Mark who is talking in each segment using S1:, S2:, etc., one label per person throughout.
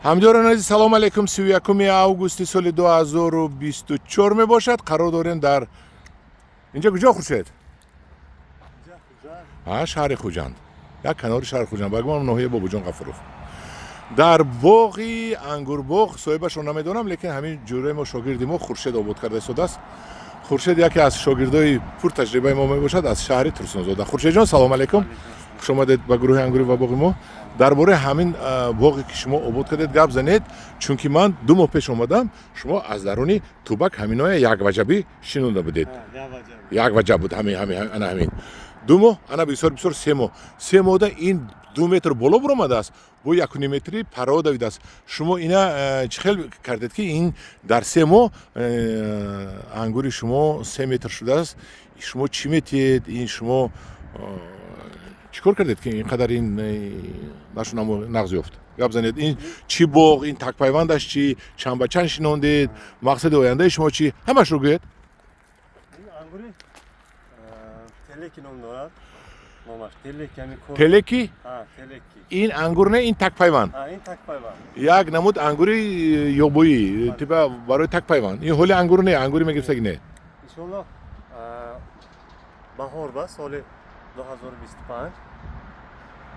S1: Ҳамдиёрони азиз, салому алайкум. 31 августи соли 2024 мебошад. Қарор дорем дар инҷа. Куҷо, Хуршед? Шаҳри Хуҷанд, як канори шаҳри Хуҷанд, ба гумонам, ноҳияи Бобоҷон Ғафуров, дар боғи ангурбоғ. Соҳибашро намедонам, лекин ҳамин ҷӯраи мо, шогирди мо Хуршед обод карда истодааст. Хуршед яке аз шогирдои пуртаҷрибаи мо мебошад, аз шаҳри Турсунзода. Хуршедҷон, салому алайкум, хуш омадед ба гурӯҳи ангурӣ ва боғи мо. Дар бораи ҳамин боғе, ки шумо обод кардед, гап занед, чунки ман 2 моҳ пеш омадам, шумо аз даруни тубак ҳаминоя якваҷабӣ шинонда будед. Як ваҷаб буд ана ҳамин 2 моҳ, ана бисёр бисёр 3 моҳ. 3 моҳда ин 2 метр боло буромадааст, бо 1,5 метри паро давидааст. Шумо ина чӣ хел кардед, ки ин дар 3 моҳ ангури шумо 3 метр шудааст? Шумо чӣ метиҳед? Ин шумо чӣ кор кардед, ки ин қадар ин нашунамо нағз ёфт? Гап занед, ин чӣ боғ, ин такпайвандаш чӣ, чанд ба чанд шинондед, мақсади ояндаи шумо чӣ, ҳамашро гӯед.
S2: Ин ангури телеки ном дорад, номаш телеки, ҳамин кор.
S1: Телеки?
S2: Ҳа, телеки.
S1: Ин ангур не, ин такпайванд?
S2: Ҳа, ин такпайванд.
S1: Як намуд ангури ёбоӣ типа барои такпайванд. Ин ҳоли ангур не, ангури мегирифтаги не.
S2: Иншоаллоҳ, баҳор ба соли 2025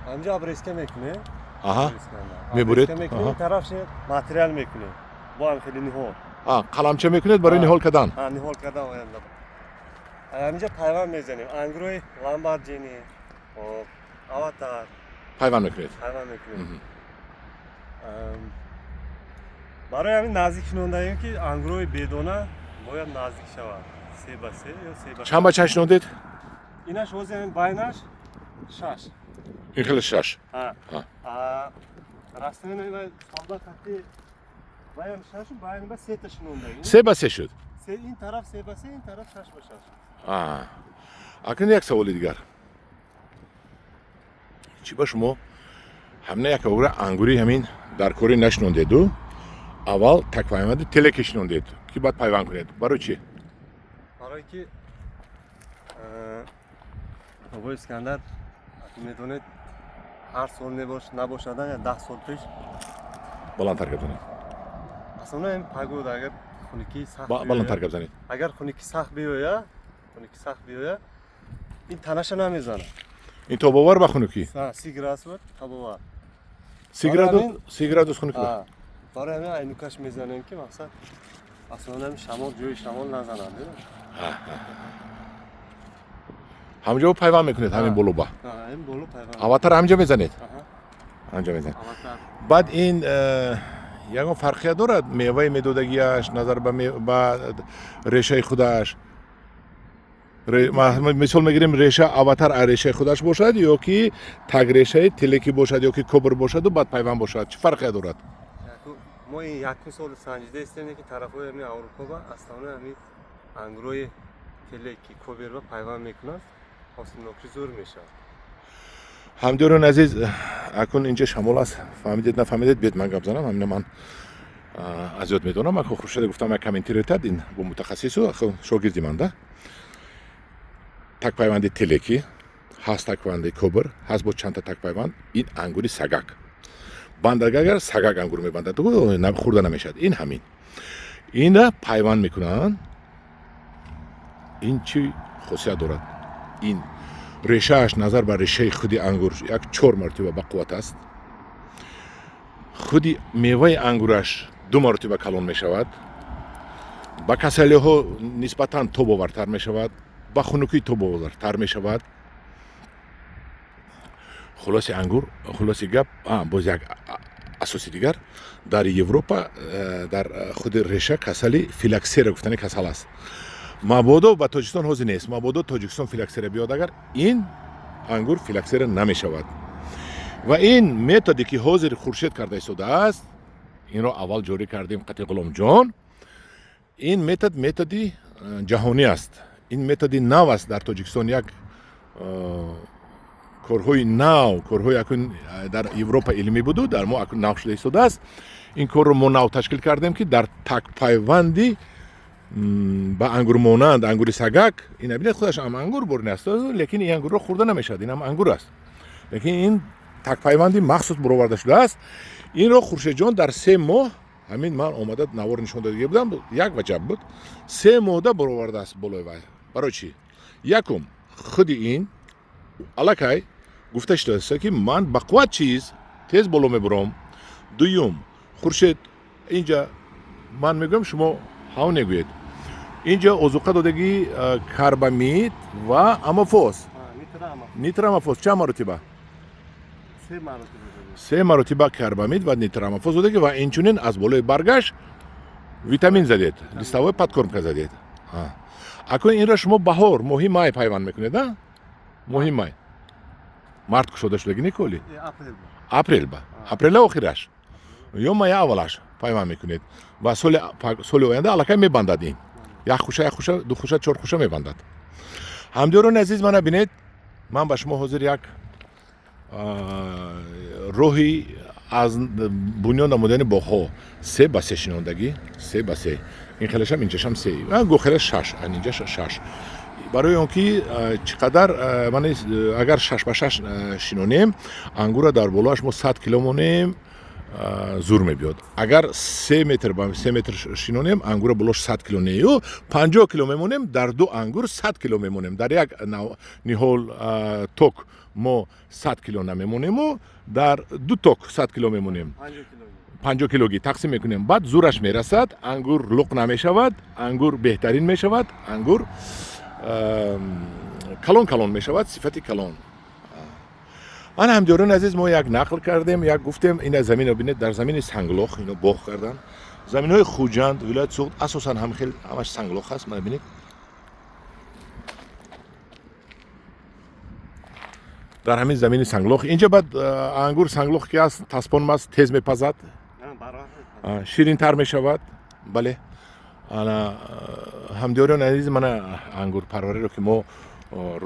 S2: ҳамҷа обрезка мекунем.
S1: Мебуред?
S2: Обрезка мекунем, ин тарафше материал мекунем, бо ҳам хеле ниҳол.
S1: Қаламча мекунед барои ниҳол кардан?
S2: Ҳа, ниҳол кардан. Оянда ҳаминҷа пайванд мезанем ангурои Ламборҷини, хоб, Аватар.
S1: Пайванд мекунед?
S2: Пайванд мекунем. Барои ҳамин наздик шинондаем, ки ангурои бедона бояд наздик шавад, 3 ба 3 ё 3 ба
S1: Чанд ба чанд шинондед?
S2: Инаш ҳозир ҳамин байнаш шаш.
S1: Ин хеле шаш.
S2: Ҳа. Растаниҳои солда хати баям шашу байни ба сета шинондаем.
S1: 3 ба 3 шуд.
S2: Се, ин тараф 3 ба 3, ин тараф 6 ба 6.
S1: Акнун як саволи дигар: чӣ ба шумо ҳамина як огра ангури ҳамин дар корӣ нашинондеду аввал такпайванди телеки шинондед, ки баъд пайванд кунед? Барои чӣ?
S2: Барое ки, бобои Искандар, медонед, ҳар сол небош набошадан, я 10 сол пеш.
S1: Баландтар гап занед.
S2: Аслан ин погода, агар хунукии сахт
S1: Баландтар гап занед.
S2: Агар хунукӣ сахт биёя, хунукӣ сахт биёя, ин танаша намезанад.
S1: Ин тобовар ба хунукӣ?
S2: 30 градус буд, тобовар.
S1: 30 градус, 30 градус хунукӣ.
S2: Барои ҳамин айнукаш мезанем, ки мақсад аслан ҳамин шамол, ҷои шамол назанад.
S1: Ҳамҷо пайванд мекунед, ҳамин боло ба?
S2: Ин боло пайванд.
S1: Аватар ҳамҷа мезанед? Ҳамҷа мезанед. Баъд ин ягон фарқият дорад меваи медодагиаш назар ба решаи худаш? Мисол мегирем, реша Аватар аз решаи худаш бошад ё ки такрешаи телекӣ бошад ё ки Кобр бошаду баъд пайванд бошад, чӣ фарқият дорад?
S2: Мо ин якум сол санҷида истем, ки тарафҳои ҳамин Аврупо ба аслан ҳамин ангурои телеки, Коберба пайванд мекунанд, ҳосилнокӣ зур мешавад.
S1: Ҳамдиёрони азиз, акун инҷа шамол аст, фаҳмидед, нафаҳмидед, биёд ман гап занам. Ҳамина ман аз ёд медонам. Ако Хуршеда гуфтам, як комментиретад, ин бо мутахассису шогирди ман да. Такпайванди телекӣ ҳаст, такпайванди Кобр ҳаст, бо чандта такпайванд. Ин ангури сагак бандад, агар сагак ангур мебандад, хӯрда намешавад. Ин ҳамин ина пайванд мекунанд. Ин чӣ хосият дорад? Ин решааш назар ба решаи худи ангур як чор маротиба бақувват аст. Худи меваи ангураш ду маротиба калон мешавад, ба касалиҳо нисбатан тобовартар мешавад, ба хунукӣ тобовартар мешавад. Хулоси ангур, хулоси гап, боз як асоси дигар: дар Европа дар худи реша касали филоксера гуфтани касал аст. Мабодо ба Тоҷикистон ҳозир нест, мабодо Тоҷикистон филоксера биёд, агар ин ангур филоксера намешавад. Ва ин методе, ки ҳозир Хуршед карда истодааст, инро аввал ҷорӣ кардем қати Ғуломҷон. Ин метод методи ҷаҳонӣ аст, ин методи нав аст. Дар Тоҷикистон як корҳои нав, корҳои акун дар Европа илмӣ буду, дар мо акун нав шуда истодааст. Ин корро мо нав ташкил кардем, ки дар такпайванди ба ангурмонанд ангури сагак. Ина бинед, худаш ҳам ангур бурни аст, лекин ин ангурро хӯрда намешавад. Ин ҳам ангур аст, лекин ин Такпайванди махсус буроварда шудааст. Инро Хуршедҷон дар 3 моҳ, ҳамин ман омада навор нишон додагӣ будам, як ваҷаб буд, 3 моҳда буровардааст болои вай. Барои чӣ? Якум, худи ин аллакай гуфта шудааст, ки ман ба қувват чиз тез боло мебурам. Дуюм, Хуршед, инҷа ман мегӯям, шумо ҳав негӯед. Инҷа озуқа додагӣ карбамид ва амофос. Нитроамофос чанд маротиба? 3 маротиба карбамид ва нитроамофос додагӣ ва инчунин аз болои баргаш витамин задед, листовой подкормка задед. Акун инро шумо баҳор, моҳи май пайванд мекунед, а? Моҳи май. Март кушода шудагӣ неколи? Апрел ба. Апреля охираш ё мая аввалаш пайванд мекунед ва соли оянда аллакай мебандад ин. Як хуша, як хуша, ду хуша, чор хуша мебандад. Ҳамдиёрони азиз, мана бинед, ман ба шумо ҳозир як роҳи аз бунёд намудани боғҳо 3 ба 3 шинондагӣ, 3 ба 3. Ин хелашам инҷашам 3, гохела 6, инҷа 6. Барои он ки чӣ қадар агар 6 ба 6 шинонем, ангура дар болоаш мо 100 кило монем, зур мебиёд. Агар 3 метр ба 3 метр шинонем, ангура болош 100 кило нею 50 кило мемонем, дар ду ангур 100 кило мемонем. Дар як ниҳол ток мо 100 кило намемонему, дар ду ток 100 кило мемонем. 50 килоги тақсим мекунем. Баъд зураш мерасад, ангур луқ намешавад, ангур беҳтарин мешавад, ангур калон калон мешавад, сифати калон. Ман ҳамдиёрони азиз, мо як нақл кардем, як гуфтем, ина заминро бинед, дар замини санглох ино боғ кардан. Заминҳои Хуҷанд, вилояти Суғд асосан ҳам хел ҳамаш санглох аст. Мана бинед, дар ҳамин замини санглох инҷа баъд ангур санглох ки аст, таспон аст, тез мепазад, ширинтар мешавад. Бале, ана ҳамдиёрони азиз, мана ангурпарвариро ки мо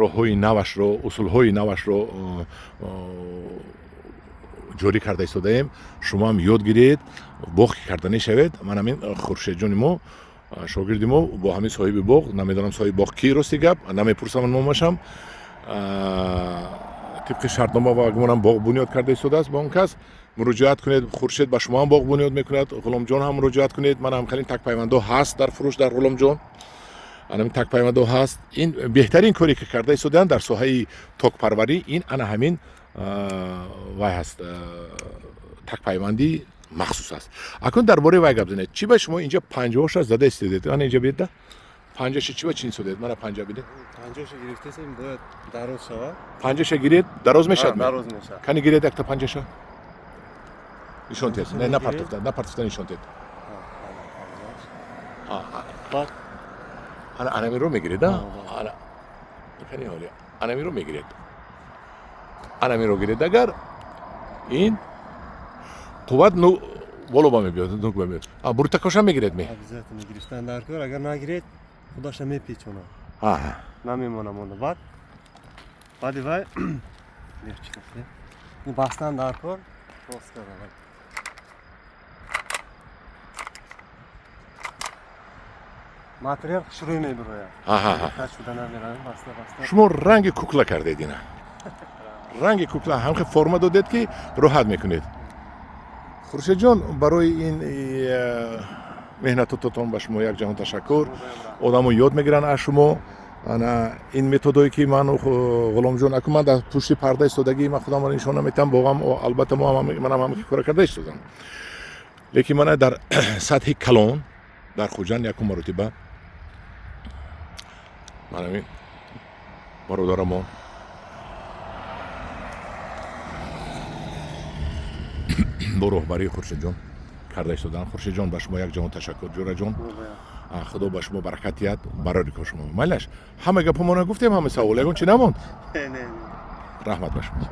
S1: роҳҳои навашро, усулҳои навашро ҷорӣ карда истодаем, шумо ҳам ёд гиред, боғ ки карда мешавед. Ман ҳамин Хуршедҷони мо, шогирди мо, бо ҳамин соҳиби боғ, намедонам соҳиби боғ ки, рости гап намепурсам номашам, тибқи шартнома ва гумонам боғ бунёд карда истодааст. Ба он кас муроҷиат кунед, Хуршед ба шумо ҳам боғ бунёд мекунад, Ғуломҷон ҳам муроҷиат кунед. Ман ҳам хеле такпайвандо ҳаст дар фурӯш дар Ғуломҷон, анами такпайвандо ҳаст. Ин беҳтарин коре ки карда истодаанд дар соҳаи токпарварӣ, ин ана ҳамин вай ҳаст, такпайванди махсус аст. Акун дар бораи вай гап занед. Чӣ ба шумо инҷа панҷоҳоша зада истодед? Ана инҷа бинед, панҷаша чӣ ба чин истодед? Мана панҷа бинед.
S2: Панҷаша гирифтесем, бояд дароз шавад.
S1: Панҷаша гиред, дароз мешавад?
S2: Дароз мешавад.
S1: Кани гиред якта панҷаша? Нишон тед. Не, напартофта, напартофта нишон тед. Ана анамиро мегиред, а? Ана кани ҳоли анамиро мегиред. Анамиро гиред агар ин қувват ну боло ба мебиёд, нук ба мебиёд. А буртакоша мегиред ме?
S2: Обязательно гирифтан дар кор, агар нагиред, худаша мепечонад.
S1: Аҳа.
S2: Намемона монда. Баъд баъди вай бастан дар кор, рост карда. Материал хушрӯй мебирояд. Шуда намеравем, баста баста.
S1: Шумо ранги кукла кардед ина. Ранги кукла ҳамхе форма додед, ки роҳат мекунед. Хуршедҷон, барои ин меҳнатотон ба шумо як ҷаҳон ташаккур. Одамо ёд мегиранд аз шумо. Ана ин методое ки ману Ғуломҷон, аку ман дар пушти парда истодагӣ, ман худамро нишон наметам, боғам албатта манам ҳама кора карда истодам. Лекин мана дар сатҳи калон дар Хуҷанд якум маротиба манамин бародарамон бо роҳбарии Хуршедҷон карда истодан. Хуршедҷон, ба шумо як ҷаҳон ташаккур, ҷӯраҷон. Худо ба шумо баракат диҳад, барори кор шумо. Майлаш, ҳама гапҳомона гуфтем, ҳама савол, ягон чи намонд? Раҳмат ба шумо.